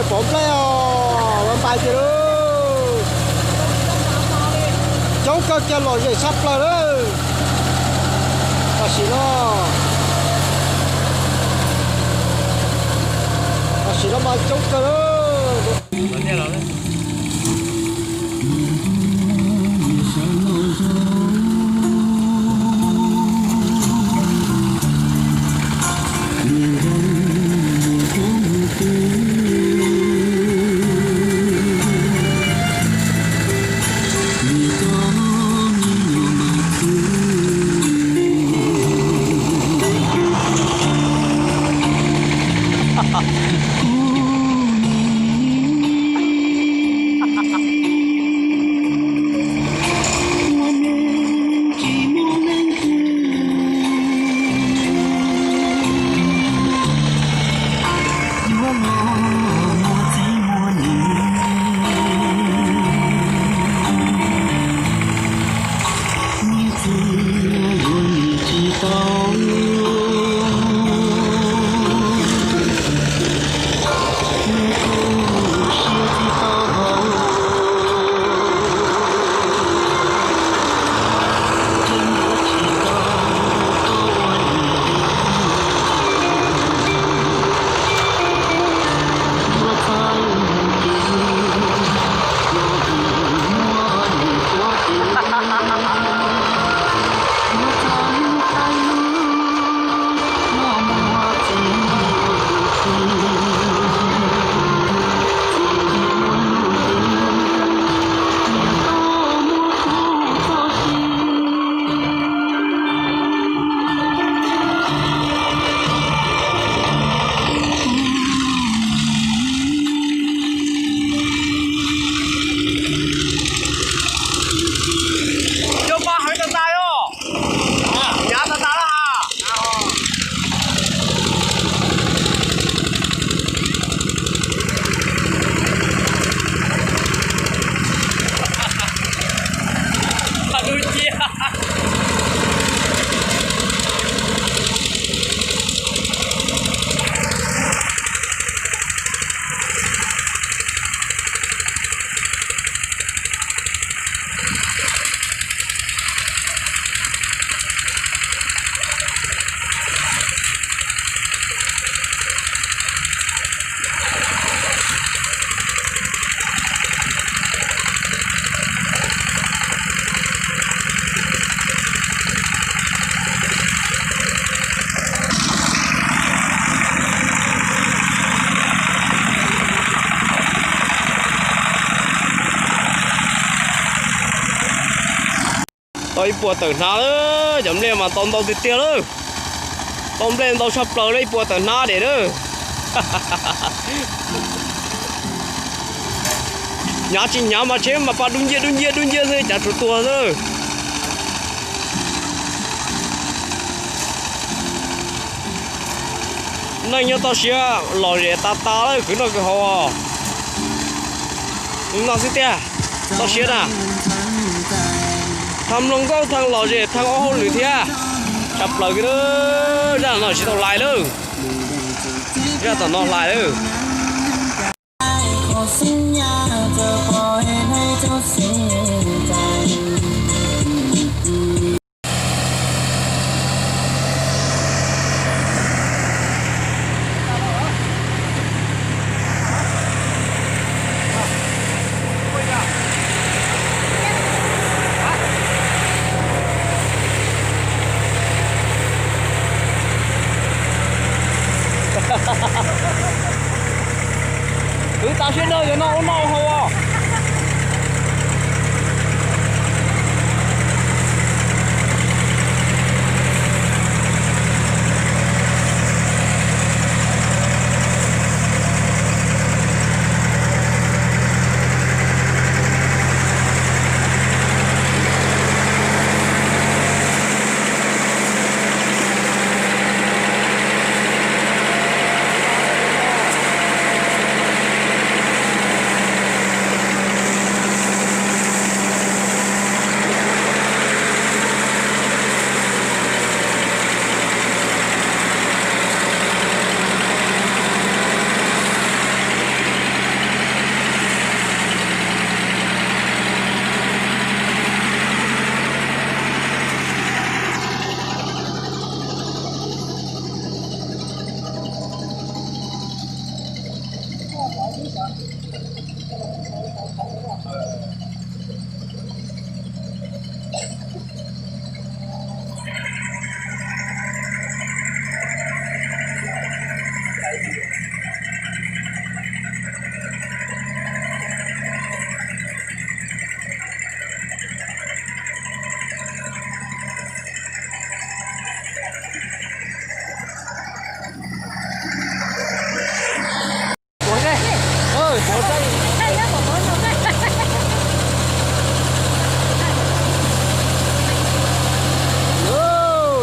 Pov nplej os, los ntais tiag lauj. Coob kawg kiag, lom zem tshaj plaws lawm. Tam sim no, tam sim no mas coob kawg lawm. Cov pab hawv tas tas os, yav tas tas lawm ha. Dub cia. Tau ib puas tawm hnab lawm, cov nplej mas tau ntau tiag tiag lawm. Tau nplej ntau tshaj plaws lawm, ib puas tawm hnab dej lawm. Hnyav tsis hnyav mas tsheb mas pab dub nciab dub nciab dub nciab xwb, cav tsuas tuag xwb. Neej nyob toj siab lom zem tas tas lawm, kwv noj kwv haus os. Noj xwb tiag, toj siab na. Thaaj mloog nkauj, thaaj lom zem, thaaj ua hauj lwm thiab. Tshaj plaws kiag, zaj no tsis tau hlais lawm. Zaj tom no hlais lawm. Kwv tas siab dag, cov no ua noj ua haus os.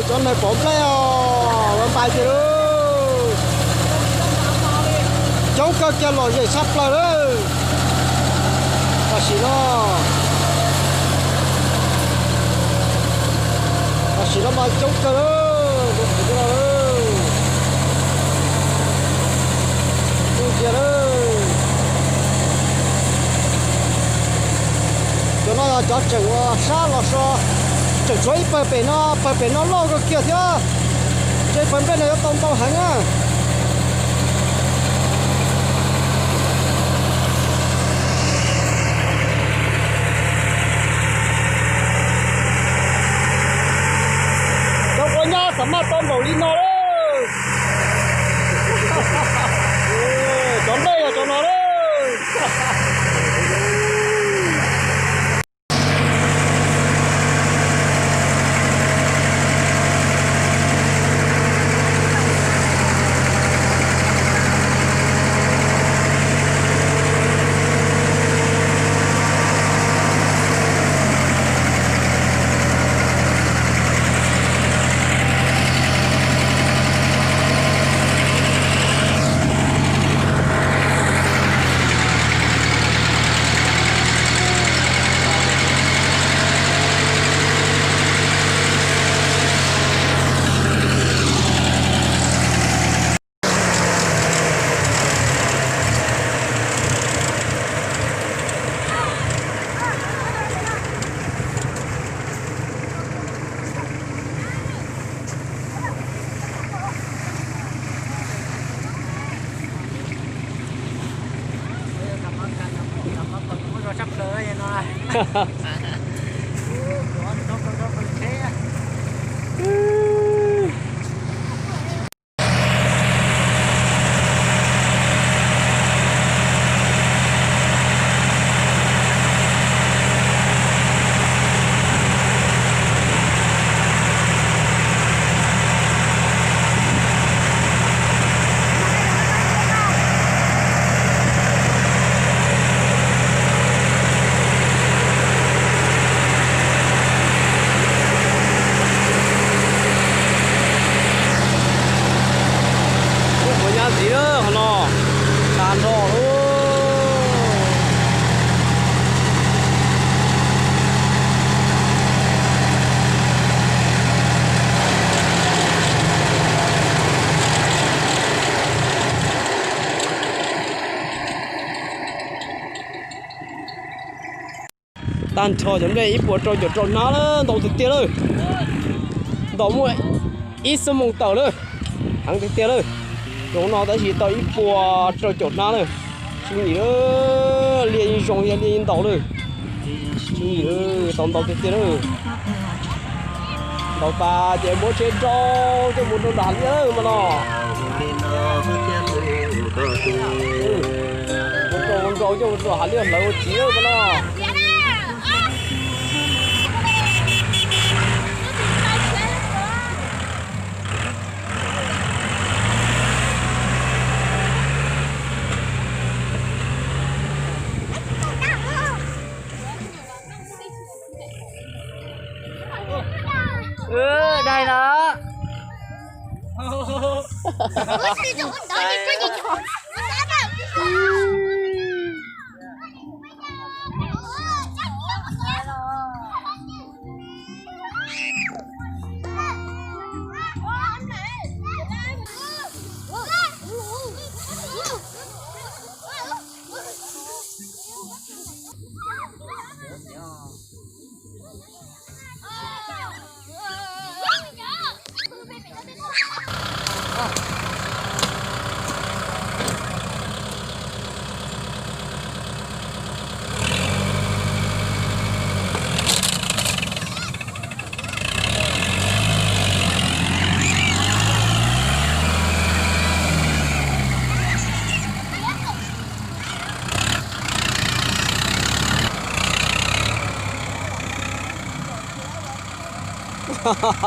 Cov neeg pov nplej os, lawv ntais tiag lauj. Coob kawg kiag, lom zem tshaj plaws lawm. Tam sim no, tam sim no mas coob kawg lawm, coob kawg lawm. Coob tiag lawm. Cov no yog cov tseem ua sab los so, tseem tshuav ib pawg pem no, pawg pem no loj kawg kiag thiab. Tej pawg nplej no yuav tau ntau heev na. Cov quav nyab xam maj tau npaum li no lawm. Cov nplej yog cov no lawm. Ub, quav nyab ntxiv lawm qhov no, tag nrho lawm. Tag nrho cov nplej ib puas rau caum rau hnab lawm, ntau tiag tiag lawm. Ntaus muaj ib xuab moos tawm lawm, heev tiag tiag lawm. Zoo no tab sis tau ib puas rau caum hnab lawm. Tsis nyim, liaj zoo yog liaj ntau lawm. Tsis nyim, tau ntau tiag tiag lawm. Ntau tas ces muab tsheb rau coj mus rau nram hav liaj lawm mas no. Muab rau nrau coj mus rau hav liaj hlawv ua tsiv lawm mas no. Dai lawm. Tsaig